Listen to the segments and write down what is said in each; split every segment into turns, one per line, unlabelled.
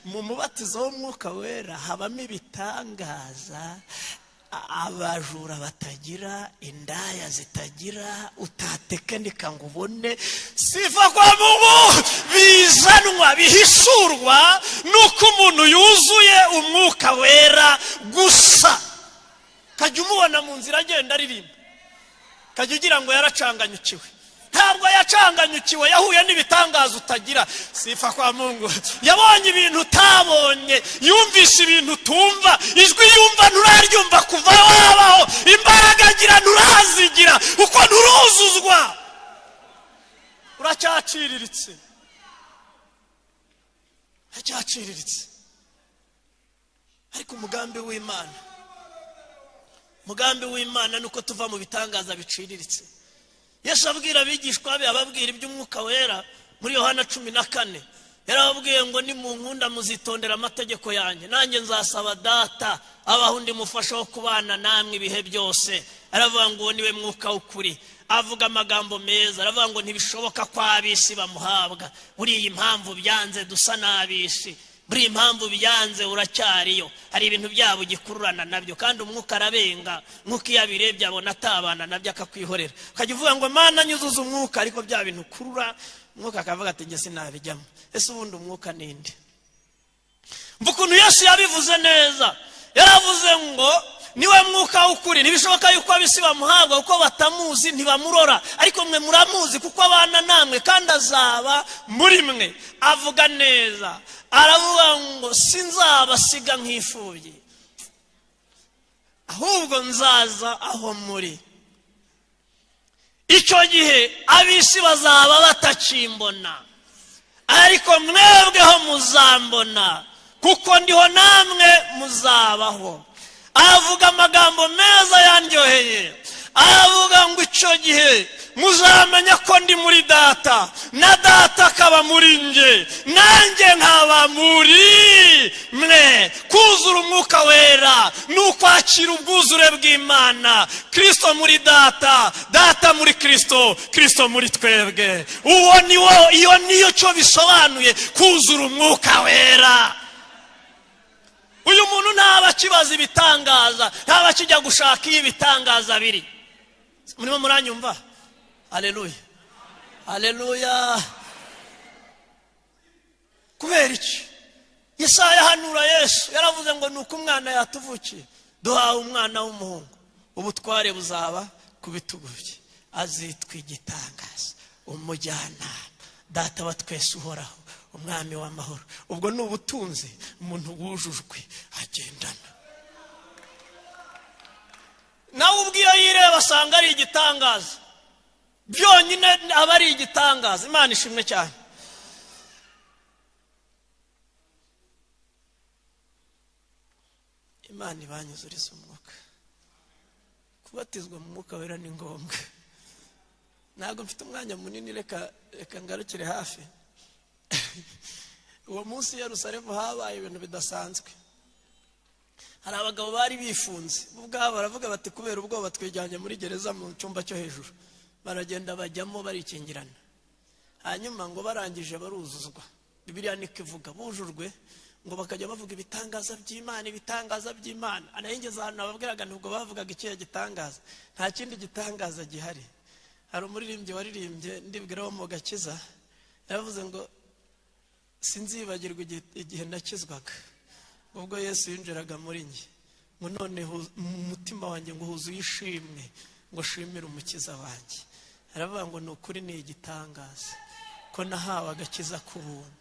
Mu mubatizo w'umwuka wera habamo ibitangaza abajura batagira, indaya zitagira, utatekenika ngo ubone. Sifa kwa Mungu. Bizanwa, bihishurwa nuko umuntu yuzuye umwuka wera gusa. Kajya umubona mu nzira agenda aririmba, kajya ugira ngo yaracanganyukiwe. Ntabwo yacanganyukiwe, yahuye n'ibitangaza utagira. Sifa kwa Mungu. Yabonye ibintu utabonye, yumvise ibintu utumva, ijwi yumva nturaryumva kuva wabaho, imbaraga agira nturazigira kuko nturuzuzwa, uracyaciriritse, uracyaciriritse. Ariko umugambi w'Imana, umugambi w'Imana ni uko tuva mu bitangaza biciriritse. Yesu abwira abigishwa be, ababwira iby'umwuka wera muri Yohana 14, yarababwiye ngo nimunkunda muzitondera amategeko yanjye, nanjye nzasaba Data abaha undi mufasha wo kubana namwe ibihe byose. Aravuga ngo uwo niwe mwuka w'ukuri. Avuga amagambo meza, aravuga ngo ntibishoboka ko ab'isi bamuhabwa. Buriya impamvu byanze dusa n'ab'isi, buriya impamvu byanze uracyariyo, hari ibintu byabo ugikururana nabyo, kandi umwuka arabenga. Nk'uko iyo abirebye abona atabana nabyo akakwihorera, ukajya uvuga ngo Mana nyuzuza umwuka, ariko bya bintu ukurura umwuka akavuga ati njye sinabijyamo. Ese ubundi umwuka ninde? Mva ukuntu Yesu yabivuze neza, yaravuze ngo niwe mwuka w'ukuri, ntibishoboka yuko ab'isi bamuhabwa kuko batamuzi, ntibamurora, ariko mwe muramuzi kuko abana namwe kandi azaba muri mwe. Avuga neza, aravuga ngo sinzabasiga nk'imfubyi, ahubwo nzaza aho muri. Icyo gihe ab'isi bazaba batakimbona, ariko mwebweho muzambona, kuko ndiho namwe muzabaho. Avuga amagambo meza yandyoheye, aravuga ngo icyo gihe muzamenya ko ndi muri Data, na Data akaba muri nge, nanjye nkaba muri mwe. Kuzura umwuka wera ni ukwakira ubwuzure bw'Imana. Kristo muri Data, Data muri Kristo, Kristo muri twebwe. Uwo ni wo, iyo niyo cyo bisobanuye kuzura umwuka wera. Uyu muntu ntaba akibaza ibitangaza, ntaba akijya gushaka iyo ibitangaza biri. Murimo muranyumva? Haleluya, haleluya. Kubera iki? Yesaya ahanura Yesu yaravuze ngo ni uko umwana yatuvukiye, duhawe umwana w'umuhungu, ubutware buzaba ku bitugu bye, azitwa igitangaza, umujyanama, Data wa twese uhoraho, umwami w'amahoro. Ubwo ni ubutunzi umuntu wujujwe agendana. Nawe ubwo iyo yireba asanga ari igitangaza, byonyine aba ari igitangaza. Imana ishimwe cyane. Imana ibanyuzuriza umwuka. Kubatizwa mu mwuka wera ni ngombwa. Ntabwo mfite umwanya munini, reka ngarukire hafi. Uwo munsi i Yerusalemu habaye ibintu bidasanzwe. Hari abagabo bari bifunze ubwabo, baravuga bati kubera ubwoba twijyanye muri gereza mu cyumba cyo hejuru. Baragenda bajyamo barikingirana, hanyuma ngo barangije baruzuzwa. Bibiliya niko ivuga, bujujwe ngo bakajya bavuga ibitangaza by'Imana, ibitangaza by'Imana. Anayingeze ahantu ababwiraga nubwo bavugaga ikihe gitangaza, nta kindi gitangaza gihari. Hari umuririmbyi waririmbye ndibwira wo mu gakiza, yaravuze ngo sinzibagirwa igihe nakizwaga, ubwo Yesu yinjiraga muri njye, ngo none mu mutima wanjye ngo huzuye ishimwe, ngo shimire umukiza wanjye. Aravuga ngo ni ukuri ni igitangaza ko nahawe agakiza k'ubuntu,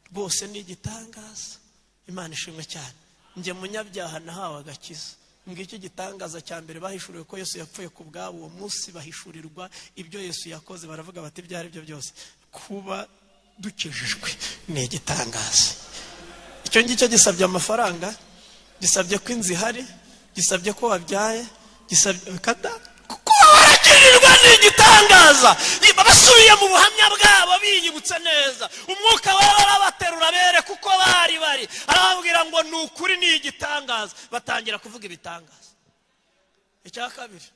rwose ni igitangaza. Imana ishimwe cyane. Njye munyabyaha nahawe agakiza. Ngicyo gitangaza cya mbere bahishuriwe ko Yesu yapfuye ku bwabo. Uwo munsi bahishurirwa ibyo Yesu yakoze, baravuga bati ibyo ari byo byose kuba dukijijwe ni igitangaza. Icyo ngicyo gisabye amafaranga, gisabye ko inzu ihari, gisabye ko wabyaye, gisabye kada kuba warakirirwa ni igitangaza. Basubiye mu buhamya bwabo biyibutse neza, umwuka wera arabaterura bereka uko bari bari, arababwira ngo ni ukuri ni igitangaza. Batangira kuvuga ibitangaza. Icya kabiri,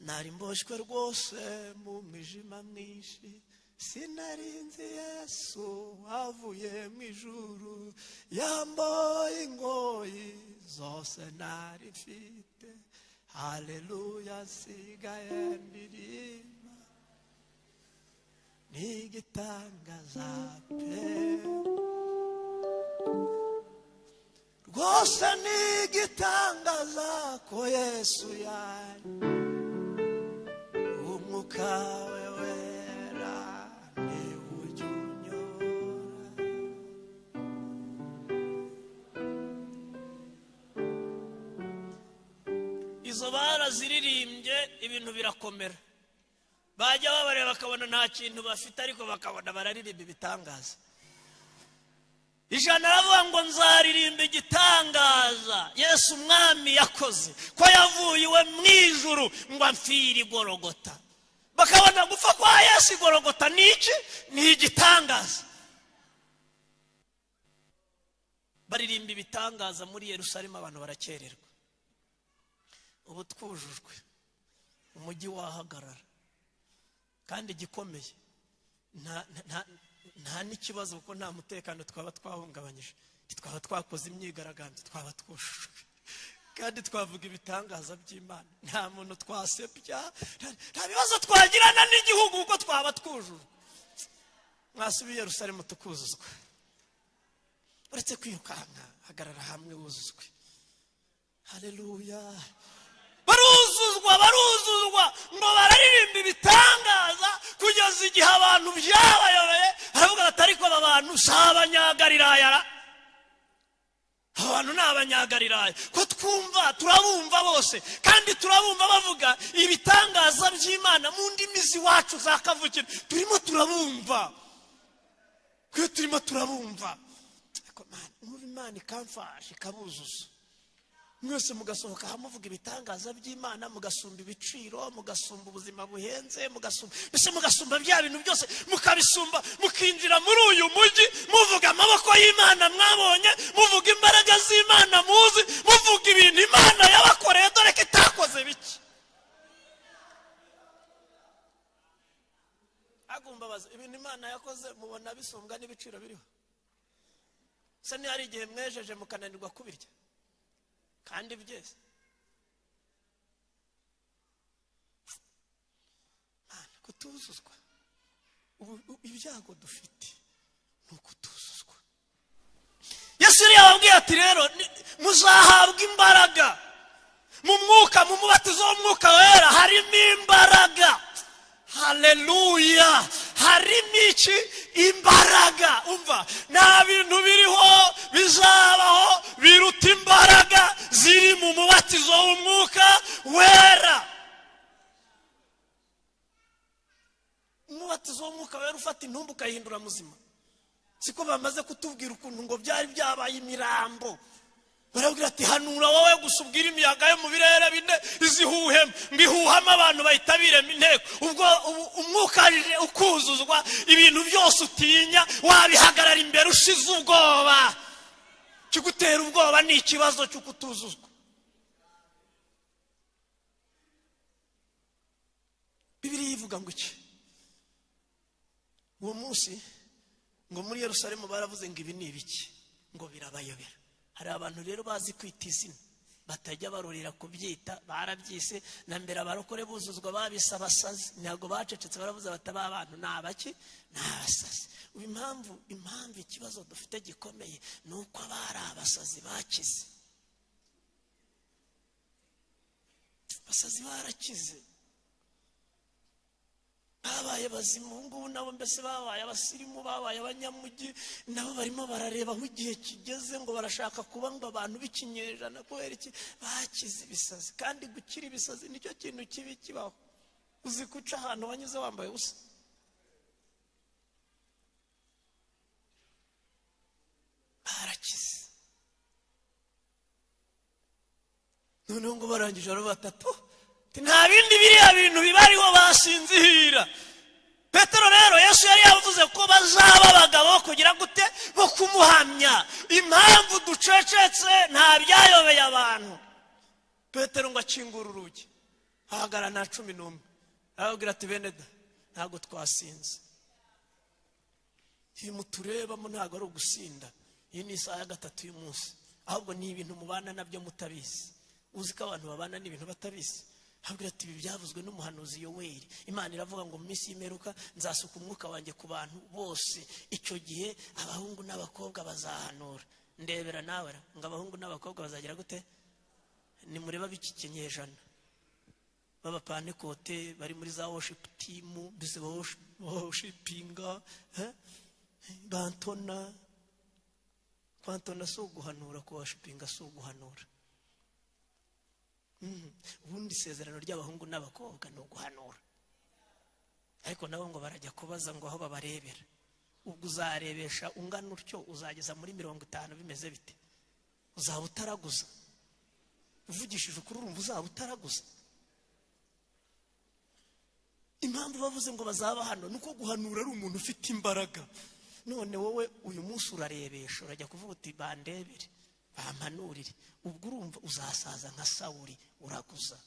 nari mboshywe rwose mu mwijima mwinshi, Sinarinzi Yesu avuye mu ijuru, yamboye ingoyi zose nari mfite. Haleluya, nsigaye ndirimba n'igitangaza pe, rwose n'igitangaza ko Yesu yari umwuka we wera niwe ujya unyura. Izo baraziririmbye ibintu birakomera, bajya babareba bakabona nta kintu bafite, ariko bakabona bararirimba ibitangaza. Ijana aravuga ngo nzaririmba igitangaza Yesu umwami yakoze, ko yavuye iwe mu ijuru ngo amfire igorogota. Bakabona gupfa kwa Yesu igorogota ni iki? Ni igitangaza. Baririmba ibitangaza muri Yerusalemu, abantu barakererwa. Ubu twujujwe, umujyi wahagarara, kandi igikomeye nta n'ikibazo, kuko nta mutekano twaba twahungabanyije, twaba twakoze imyigaragambyo, twaba twujujwe, kandi twavuga ibitangaza by'Imana, nta muntu twasebya, nta bibazo twagirana n'igihugu, kuko twaba twujujwe. Mwasubiye Yerusalemu tukuzuzwa. Uretse kwirukanka, hagarara hamwe wuzuzwe. Haleluya. Baruzuzwa, baruzuzwa, ngo bararirimba ibitangaza kugeza igihe abantu byabayobeye. Baravuga bati ariko aba bantu si abanyagalilaya, abantu ni abanyagalilaya, ko twumva turabumva bose, kandi turabumva bavuga ibitangaza by'Imana mu ndimi z'iwacu za kavukire. Turimo turabumva, twe turimo turabumva. Ariko Imana ikamfasha ikabuzuza, mwese mugasohoka muvuga ibitangaza by'Imana, mugasumba ibiciro, mugasumba ubuzima buhenze, mugasumba mbese mugasumba bya bintu byose, mukabisumba, mukinjira muri uyu mujyi muvuga amaboko y'Imana mwabonye, muvuga imbaraga z'Imana muzi, muvuga ibintu Imana yabakoreye, dore ko itakoze bike. Agumbabaza ibintu Imana yakoze, mubona bisumbwa n'ibiciro biriho. Se ni hari igihe mwejeje mukananirwa kubirya kandi byese. Mana, kutuzuzwa, ibyago dufite ni ukutuzuzwa. Yesu yari yababwiye ati rero muzahabwa imbaraga mu mwuka, mu mubatizo w'umwuka wera harimo imbaraga. Haleluya, harimo iki? Imbaraga. Umva, nta bintu biriho bizabaho biruta imbaraga ziri mu mubatizo w'umwuka wera. Umubatizo w'umwuka wera ufata intumbi ukayihindura muzima. Siko bamaze kutubwira ukuntu ngo byari byabaye imirambo. Barabwira ati hanura wowe gusa ubwira imiyaga yo mu birere bine izihuhemo, mbihuhamo abantu bahita birema inteko. Ubwo umwuka ukuzuzwa, ibintu byose utinya wabihagarara imbere ushize ubwoba. Kigutera ubwoba ni ikibazo cyo kutuzuzwa. Bibiliya ivuga ngo iki? Uwo munsi ngo muri Yerusalemu baravuze ngo ibi ni ibiki, ngo birabayobera. Hari abantu rero bazi kwita izina batajya barurira kubyita, barabyise na mbere abarokore buzuzwa babise abasazi, ntabwo bacecetse, baravuze bati aba bantu ni abaki? Ni abasazi. Impamvu ikibazo dufite gikomeye ni uko abari abasazi bakize. Abasazi barakize, babaye bazimu ngubu nabo, mbese babaye abasirimu, babaye abanyamujyi, nabo barimo barareba aho igihe kigeze ngo barashaka kuba ngo abantu b'ikinyejana. Kubera iki? Bakize ibisazi. Kandi gukira ibisazi nicyo kintu kibi kibaho. Uzi guca ahantu wanyuze wambaye ubusa. Barakize. Noneho ngo barangije ari batatu, nta bindi biriya bintu bibariho basinzihira. Petero rero Yesu yari yavuze ko bazaba abagabo kugira gute bo kumuhamya. Impamvu ducecetse nta byayobeye abantu. Petero ngo akingura urugi, ahagarara na 11, arababwira ati bene da, ntabwo twasinze. Ibi muturebamo ntabwo ari ugusinda. Iyi ni isaha ya 3 y'umunsi, ahubwo ni ibintu mubana nabyo mutabizi. Uzi ko abantu babana n'ibintu batabizi. Habwira ati ibi byavuzwe n'umuhanuzi Yoweri. Imana iravuga ngo mu minsi y'imperuka nzasuka umwuka wanjye ku bantu bose. Icyo gihe abahungu n'abakobwa bazahanura. Ndebera nawe ngo abahungu n'abakobwa bazagira gute? Nimureba b'iki kinyejana b'abapantekote bari muri za worship team, mbese worshipinga, bantona kwantona si uguhanura, kuworshipinga si uguhanura. Ubundi isezerano ry'abahungu n'abakobwa ni uguhanura, ariko nabo ngo barajya kubaza ngo aho babarebera. Ubwo uzarebesha ungana utyo uzageza muri 50 bimeze bite? Uzaba utaraguza. Uvugishije ukuri urumva uzaba utaraguza. Impamvu bavuze ngo bazaba hano nuko guhanura ari umuntu ufite imbaraga. None wowe uyu munsi urarebesha, urajya kuvuga uti bandebere bampanurire, ubwo urumva uzasaza nka Sawuri uraguza.